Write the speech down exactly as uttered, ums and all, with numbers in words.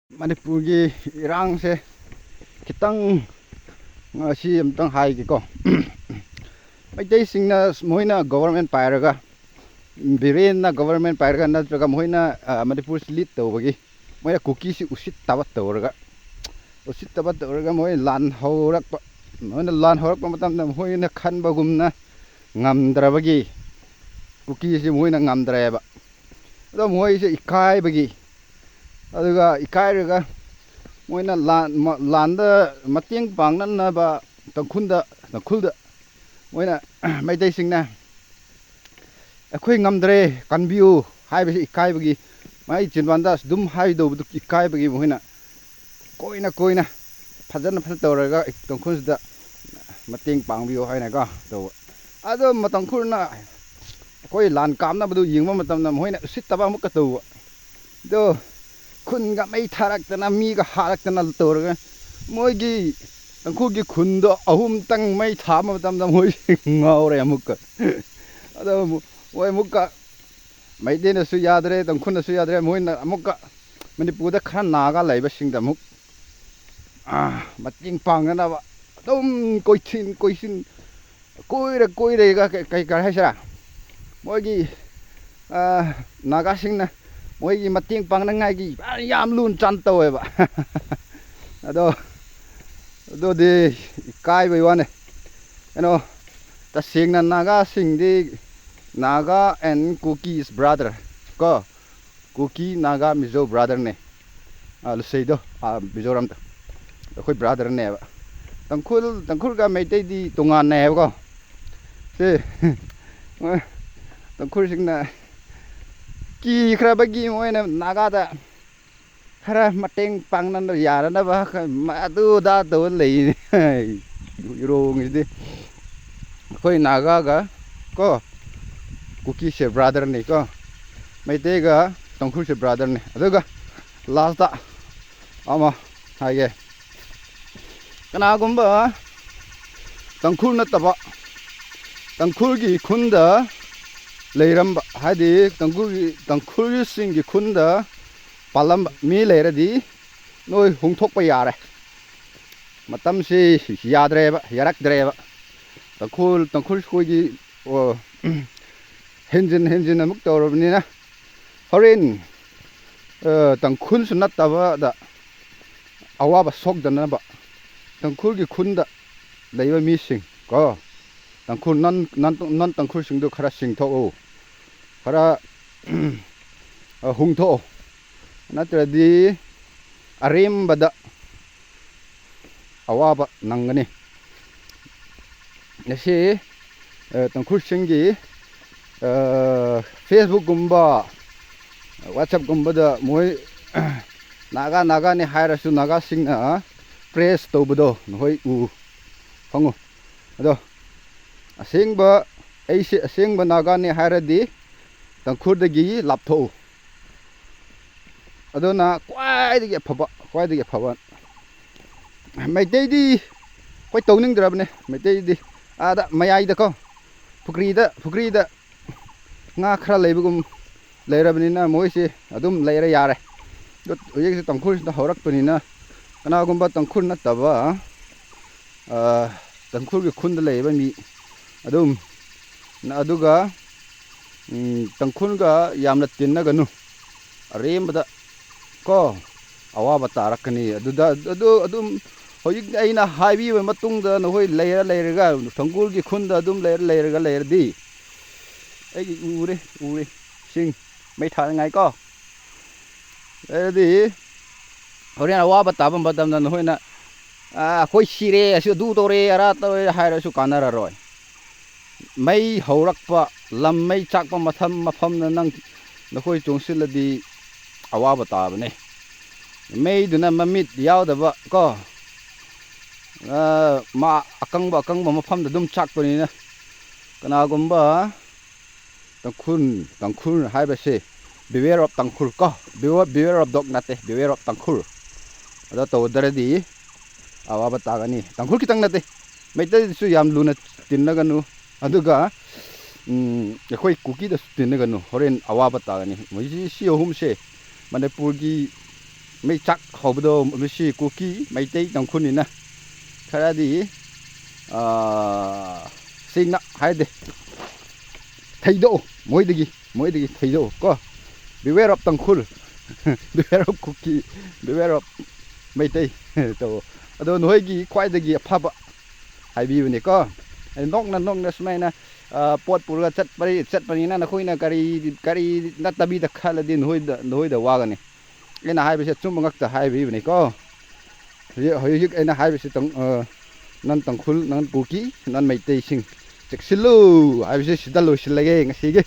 ꯃꯅꯤꯄꯨꯔꯒꯤ ꯏꯔꯥꯡꯁꯦ ꯈꯤꯇꯪ ꯉꯁꯤ ꯑꯝꯇꯪ ꯍꯥꯏꯒꯦꯀꯣ꯫ ꯃꯩꯇꯩꯁꯤꯡꯅ, ꯃꯣꯏꯅ ꯒꯣꯕꯔꯃꯦꯟ ꯄꯥꯏꯔꯒ, ꯕꯤꯔꯦꯟꯅ ꯒꯣꯕꯔꯃꯦꯟ ꯄꯥꯏꯔꯒ, ꯅꯠꯇ꯭ꯔꯒ ꯃꯣꯏꯅ, ꯑ, ꯃꯅꯤꯄꯨꯔꯁꯤ ꯂꯤꯠ ꯇꯧꯕꯒꯤ, ꯃꯣꯏꯅ ꯀꯨꯀꯤꯁꯤ ꯎꯁꯤꯠꯇꯕ ꯇꯧꯔꯒ, ꯎꯁꯤꯠꯇꯕ ꯇꯧꯔꯒ ꯃꯣꯏ ꯂꯥꯟ ꯍꯧꯔꯛꯄ, ꯃꯣꯏꯅ ꯂꯥꯟ ꯍꯧꯔꯛꯄ ꯃꯇꯝꯗ ꯃꯣꯏꯅ ꯈꯟꯕꯒꯨꯝꯅ ꯉꯝꯗ꯭ꯔꯕꯒꯤ, ꯀꯨꯀꯤꯁꯤ ꯃꯣꯏꯅ ꯉꯝꯗ꯭ꯔꯦꯕ꯫ ꯑꯗꯣ ꯃꯣꯏꯁꯦ ꯏꯀꯥꯏꯕꯒꯤ, ꯑꯗꯨꯒ ꯏꯀꯥꯏꯔꯒ ꯃꯣꯏꯅ ꯂꯥꯟ-, ꯃ-, ꯂꯥꯟꯗ ꯃꯇꯦꯡ ꯄꯥꯡꯅꯅꯕ ꯇꯥꯡꯈꯨꯜꯗ, ꯇꯥꯡꯈꯨꯜꯗ ꯃꯣꯏꯅ ꯃꯩꯇꯩꯁꯤꯡꯅ, "ꯑꯩꯈꯣꯏ ꯉꯝꯗ꯭ꯔꯦ, ꯀꯟꯕꯤꯌꯨ" ꯍꯥꯏꯕꯁꯤ ꯏꯀꯥꯏꯕꯒꯤ, ꯃꯥꯒꯤ ꯆꯤꯟꯕꯥꯟꯗ ꯑꯗꯨꯝ ꯍꯥꯏꯗꯧꯕꯗꯨ ꯏꯀꯥꯏꯕꯒꯤ ꯃꯈꯣꯏꯅ ꯀꯣꯏꯅ ꯀꯣꯏꯅ ꯐꯖꯅ ꯐꯖꯅ ꯇꯧꯔꯒ ꯇꯥꯡꯈꯨꯜꯁꯤꯗ ꯃꯇꯦꯡ ꯄꯥꯡꯕꯤꯌꯨ ꯍꯥꯏꯅꯀꯣ ꯇꯧꯕ꯫ ꯑꯗꯣ ꯃ-, ꯇꯥꯡꯈꯨꯜꯅ ꯑꯩꯈꯣꯏ ꯂꯥꯟ ꯀꯥꯞꯅꯕꯗꯨ ꯌꯦꯡꯕ ꯃꯇꯝꯗ ꯃꯈꯣꯏꯅ ꯎꯁꯤꯠꯇꯕ ꯑꯃꯨꯛꯀ ꯇꯧꯕ꯫ ꯑꯗꯣ ꯈꯨꯟꯒ ꯃꯩ ꯊꯥꯔꯛꯇꯅ, ꯃꯤꯒ ꯍꯥꯠꯂꯛꯇꯅ ꯇꯧꯔꯒ, ꯃꯣꯏꯒꯤ ꯇꯥꯡꯈꯨꯜꯒꯤ ꯈꯨꯟꯗꯣ ꯑꯍꯨꯝꯇꯪ ꯃꯩ ꯊꯥꯕ ꯃꯇꯝꯗ ꯃꯣꯏ ꯉꯥꯎꯔꯦ ꯑꯃꯨꯛꯀ꯫ ꯑꯗꯣ ꯃꯣꯏ ꯑꯃꯨꯛꯀ, ꯃꯩꯇꯩꯅꯁꯨ ꯌꯥꯗ꯭ꯔꯦ, ꯇꯥꯡꯈꯨꯜꯅꯁꯨ ꯌꯥꯗ꯭ꯔꯦ, ꯃꯣꯏꯅ ꯑꯃꯨꯛꯀ ꯃꯅꯤꯄꯨꯔꯗ ꯈꯔ ꯅꯥꯒꯥ ꯂꯩꯕꯁꯤꯡꯗ ꯑꯃꯨꯛ, ꯑꯥ, ꯃꯇꯦꯡ ꯄꯥꯡꯅꯅꯕ ꯑꯗꯨꯝ ꯀꯣꯏꯁꯤꯟ ꯀꯣꯏꯁꯤꯟ, ꯀꯣꯏꯔ ꯀꯣꯏꯔꯒ ꯀꯩ, ꯀꯩ, ꯀꯩ ꯍꯥꯏꯁꯤꯔꯥ, ꯃꯣꯏꯒꯤ, ꯑꯥ, ꯅꯥꯒꯥꯁꯤꯡꯅ ꯃꯣꯏꯒꯤ ꯃꯇꯦꯡ ꯄꯥꯡꯅꯉꯥꯏꯒꯤ ꯌꯥꯝ ꯂꯨꯅ ꯆꯥꯟ ꯇꯧꯋꯦꯕ꯫ ꯑꯗꯣ, ꯑꯗꯨꯗꯤ ꯏꯀꯥꯏꯕꯩ ꯋꯥꯅꯦ꯫ ꯀꯩꯅꯣ, ꯇꯁꯦꯡꯅ ꯅꯥꯒꯥꯁꯤꯡꯗꯤ, Naga and Kuki is brother ꯀꯣ, ꯀꯨꯀꯤ, ꯅꯥꯒꯥ, ꯃꯤꯖꯣ ꯕ꯭ꯔꯥꯗꯔꯅꯦ꯫ ꯑꯥ, ꯂꯨꯁꯩꯗꯣ, ꯑꯥ, ꯃꯤꯖꯣꯔꯥꯝꯗ ꯑꯩꯈꯣꯏ ꯕ꯭ꯔꯥꯗꯔꯅꯦꯕ꯫ ꯇꯥꯡꯈꯨꯜ, ꯇꯥꯡꯈꯨꯜꯒ ꯃꯩꯇꯩꯗꯤ ꯇꯣꯉꯥꯟꯅꯩꯌꯦꯕꯀꯣ꯫ ꯁꯤ, ꯇꯥꯡꯈꯨꯜꯁꯤꯡꯅ ꯀꯤꯈ꯭ꯔꯕꯒꯤ ꯃꯣꯏꯅ ꯅꯥꯒꯥꯗ ꯈꯔ ꯃꯇꯦꯡ ꯄꯥꯡꯅꯅꯕ, ꯌꯥꯅꯅꯕ ꯑꯗꯨ ꯑꯗꯥ ꯇꯧꯔ ꯂꯩꯅꯦ꯫ ꯏꯔꯣꯡꯁꯤꯗꯤ ꯑꯩꯈꯣꯏ ꯅꯥꯒꯥꯒ ꯀꯣ, ꯀꯨꯀꯤꯁꯦ ꯕ꯭ꯔꯥꯗꯔꯅꯤ ꯀꯣ, ꯃꯩꯇꯩꯒ ꯇꯥꯡꯈꯨꯜꯁꯦ ꯕ꯭ꯔꯥꯗꯔꯅꯤ꯫ ꯑꯗꯨꯒ ꯂꯥꯁꯇ ꯑꯃ ꯍꯥꯏꯒꯦ, ꯀꯅꯥꯒꯨꯝꯕ ꯇꯥꯡꯈꯨꯜ ꯅꯠꯇꯕ, ꯇꯥꯡꯈꯨꯜꯒꯤ ꯈꯨꯟꯗ ꯂꯩꯔꯝꯕ, ꯍꯥꯏꯗꯤ ꯇꯥꯡꯈꯨꯜꯒꯤ, ꯇꯥꯡꯈꯨꯜꯁꯤꯡꯒꯤ ꯈꯨꯟꯗ ꯄꯥꯜꯂꯝꯕ ꯃꯤ ꯂꯩꯔꯗꯤ, ꯅꯣꯏ ꯍꯣꯡꯊꯣꯛꯄ ꯌꯥꯔꯦ꯫ ꯃꯇꯝꯁꯤ ꯌꯥꯗ꯭ꯔꯦꯕ, ꯌꯥꯔꯛꯇ꯭ꯔꯦꯕ꯫ ꯇꯥꯡꯈꯨꯜ, ꯇꯥꯡꯈꯨꯜ ꯑꯩꯈꯣꯏꯒꯤ, ꯑꯣ, ꯍꯦꯟꯖꯤꯟ ꯍꯦꯟꯖꯤꯟ ꯑꯃꯨꯛ ꯇꯧꯔꯕꯅꯤꯅ, ꯍꯣꯔꯦꯟ, ꯑ, ꯇꯥꯡꯈꯨꯜꯁꯨ ꯅꯠꯇꯕꯗ ꯑꯋꯥꯕ ꯁꯣꯛꯇꯅꯕ, ꯇꯥꯡꯈꯨꯜꯒꯤ ꯈꯨꯟꯗ ꯂꯩꯕ ꯃꯤꯁꯤꯡ ꯀꯣ, ꯇꯥꯡꯈꯨꯜ ꯅꯟ, ꯅꯟ, ꯅꯟ ꯇꯥꯡꯈꯨꯜꯁꯤꯡꯗꯨ ꯈꯔ ꯁꯤꯡꯊꯣꯛꯎ, ꯈꯔ, ꯑ, ꯍꯨꯟꯊꯣꯛꯎ, ꯅꯠꯇ꯭ꯔꯗꯤ ꯑꯔꯦꯝꯕꯗ ꯑꯋꯥꯕ ꯅꯪꯒꯅꯤ꯫ ꯉꯁꯤ, ꯑ, ꯇꯥꯡꯈꯨꯜꯁꯤꯡꯒꯤ, ꯑ, Facebook ꯀꯨꯝꯕ, WhatsApp ꯀꯨꯝꯕꯗ ꯃꯣꯏ ꯅꯥꯒꯥ, ꯅꯥꯒꯥꯅꯤ ꯍꯥꯏꯔꯁꯨ ꯅꯥꯒꯥꯁꯤꯡꯅ praise ꯇꯧꯕꯗꯣ ꯅꯈꯣꯏ ꯎ ꯐꯪꯉꯨ꯫ ꯑꯗꯣ ꯑꯁꯦꯡꯕ, ꯑꯩꯁꯦ ꯑꯁꯦꯡꯕ ꯅꯥꯒꯥꯅꯤ ꯍꯥꯏꯔꯗꯤ ꯇꯥꯡꯈꯨꯜꯗꯒꯤ ꯂꯥꯞꯊꯣꯛꯎ꯫ ꯑꯗꯨꯅ ꯈ꯭ꯋꯥꯏꯗꯒꯤ ꯑꯐꯕ, ꯈ꯭ꯋꯥꯏꯗꯒꯤ ꯑꯐꯕ꯫ ꯃꯩꯇꯩꯗꯤ ꯑꯩꯈꯣꯏ ꯇꯧꯅꯤꯡꯗ꯭ꯔꯕꯅꯦ꯫ ꯃꯩꯇꯩꯗꯤ ꯑꯥꯗ ꯃꯌꯥꯏꯗꯀꯣ, ꯄꯨꯈ꯭ꯔꯤꯗ, ꯄꯨꯈ꯭ꯔꯤꯗ ꯉꯥ ꯈꯔ ꯂꯩꯕꯒꯨꯝ ꯂꯩꯔꯕꯅꯤꯅ ꯃꯣꯏꯁꯦ ꯑꯗꯨꯝ ꯂꯩꯔ ꯌꯥꯔꯦ꯫ ꯑꯗꯣ ꯍꯧꯖꯤꯛꯁꯦ ꯇꯥꯡꯈꯨꯜꯁꯤꯗ ꯍꯧꯔꯛꯄꯅꯤꯅ ꯀꯅꯥꯒꯨꯝꯕ ꯇꯥꯡꯈꯨꯜ ꯅꯠꯇꯕ, ꯑ, ꯇꯥꯡꯈꯨꯜꯒꯤ ꯈꯨꯟꯗ ꯂꯩꯕ ꯃꯤ ꯑꯗꯨꯝ, ꯅ-, ꯑꯗꯨꯒ, ꯎꯝ, ꯇꯥꯡꯈꯨꯜꯒ ꯌꯥꯝꯅ ꯇꯤꯟꯅꯒꯅꯨ꯫ ꯑꯔꯦꯝꯕꯗ ꯀꯣ, ꯑꯋꯥꯕ ꯇꯥꯔꯛꯀꯅꯤ꯫ ꯑꯗꯨꯗ, ꯑꯗꯨ, ꯑꯗꯨꯝ ꯍꯧꯖꯤꯛ ꯑꯩꯅ ꯍꯥꯏꯕꯤꯕ ꯃꯇꯨꯡꯗ ꯅꯈꯣꯏ ꯂꯩꯔ ꯂꯩꯔꯒ, ꯇꯥꯡꯈꯨꯜꯒꯤ ꯈꯨꯟꯗ ꯑꯗꯨꯝ ꯂꯩꯔ ꯂꯩꯔꯒ ꯂꯩꯔꯗꯤ, ꯑꯩꯒꯤ ꯎꯔꯦ, ꯎꯔꯦ, ꯁꯤꯡ ꯃꯩ ꯊꯥꯅꯉꯥꯏ ꯀꯣ꯫ ꯑꯗꯨꯗꯤ ꯍꯣꯔꯦꯟ ꯑꯋꯥꯕ ꯇꯥꯕ ꯃꯇꯝꯗ ꯅꯈꯣꯏꯅ, "ꯑꯥ, ꯑꯩꯈꯣꯏ ꯁꯤꯔꯦ, ꯑꯁꯤ ꯑꯗꯨ ꯇꯧꯔꯦ, ꯑꯔꯥ ꯇꯧꯔꯦ" ꯍꯥꯏꯔꯁꯨ ꯀꯥꯟꯅꯔꯔꯣꯏ꯫ ꯃꯩ ꯍꯧꯔꯛꯄ, ꯂꯝ ꯃꯩ ꯆꯥꯛꯄ ꯃꯐꯝ, ꯃꯐꯝꯗ ꯅꯪ, ꯅꯈꯣꯏ ꯆꯣꯡꯁꯤꯜꯂꯗꯤ ꯑꯋꯥꯕ ꯇꯥꯕꯅꯦ꯫ ꯃꯩꯗꯨꯅ ꯃꯃꯤꯠ ꯌꯥꯎꯗꯕ ꯀꯣ, ꯑꯥ, ꯃꯥ ꯑꯀꯪꯕ, ꯑꯀꯪꯕ ꯃꯐꯝꯗ ꯑꯗꯨꯝ ꯆꯥꯛꯄꯅꯤꯅ, ꯀꯅꯥꯒꯨꯝꯕ ꯇꯥꯡꯈꯨꯜ, ꯇꯥꯡꯈꯨꯜ ꯍꯥꯏꯕꯁꯦ beware of ꯇꯥꯡꯈꯨꯜ ꯀꯣ, beware, beware of dog ꯅꯠꯇꯦ, beware of ꯇꯥꯡꯈꯨꯜ꯫ ꯑꯗꯣ ꯇꯧꯗ꯭ꯔꯗꯤ ꯑꯋꯥꯕ ꯇꯥꯒꯅꯤ꯫ ꯇꯥꯡꯈꯨꯜ ꯈꯤꯇꯪ ꯅꯠꯇꯦ, ꯃꯩꯇꯩꯗꯁꯨ ꯌꯥꯝ ꯂꯨꯅ ꯇꯤꯟꯅꯒꯅꯨ, ꯑꯗꯨꯒ, ꯎꯝ, ꯑꯩꯈꯣꯏ ꯀꯨꯀꯤꯗꯁꯨ ꯇꯤꯟꯅꯒꯅꯨ꯫ ꯍꯣꯔꯦꯟ ꯑꯋꯥꯕ ꯇꯥꯒꯅꯤ꯫ ꯃꯣꯏꯁꯤ, ꯁꯤ ꯑꯍꯨꯝꯁꯦ ꯃꯅꯤꯄꯨꯔꯒꯤ ꯃꯩ ꯆꯥꯛ ꯍꯧꯕꯗꯣ ꯃꯁꯤ ꯀꯨꯀꯤ, ꯃꯩꯇꯩ, ꯇꯥꯡꯈꯨꯜꯅꯤꯅ ꯈꯔꯗꯤ, ꯑꯥ, ꯁꯦꯡꯅ ꯍꯥꯏꯗꯦ, ꯊꯩꯗꯣꯛꯑꯣ ꯃꯣꯏꯗꯒꯤ, ꯃꯣꯏꯗꯒꯤ ꯊꯩꯗꯣꯛꯑꯣ ꯀꯣ꯫ Beware of Tangkhul, beware of Kuki, beware of Meitei ꯇꯧꯑꯣ꯫ ꯑꯗꯣ ꯅꯈꯣꯏꯒꯤ ꯈ꯭ꯋꯥꯏꯗꯒꯤ ꯑꯐꯕ ꯍꯥꯏꯕꯤꯕꯅꯤꯀꯣ꯫ ꯑꯩ ꯅꯣꯛꯅ ꯅꯣꯛꯅ ꯁꯨꯃꯥꯏꯅ, ꯑ, ꯄꯣꯠ ꯄꯨꯔꯒ ꯆꯠꯄꯅꯤ, ꯆꯠꯄꯅꯤꯅ ꯅꯈꯣꯏꯅ ꯀꯔꯤ, ꯀꯔꯤ ꯅꯠꯇꯕꯤꯗ ꯈꯜꯂꯗꯤ ꯅꯈꯣꯏꯗ, ꯅꯈꯣꯏꯗ ꯋꯥꯒꯅꯤ꯫ ꯑꯩꯅ ꯍꯥꯏꯕꯁꯦ ꯑꯆꯨꯝꯕ ꯉꯥꯛꯇ ꯍꯥꯏꯕꯤꯕꯅꯤꯀꯣ꯫ ꯍꯧꯖꯤꯛ, ꯍꯧꯖꯤꯛ ꯑꯩꯅ ꯍꯥꯏꯕꯁꯤ ꯇꯪ-, ꯑ, ꯅꯟ ꯇꯥꯡꯈꯨꯜ, ꯅꯟ ꯀꯨꯀꯤ, ꯅꯟ ꯃꯩꯇꯩꯁꯤꯡ ꯆꯦꯛꯁꯤꯜꯂꯨ ꯍꯥꯏꯕꯁꯤ ꯁꯤꯗ ꯂꯣꯏꯁꯤꯜꯂꯒꯦ ꯉꯁꯤꯒꯤ꯫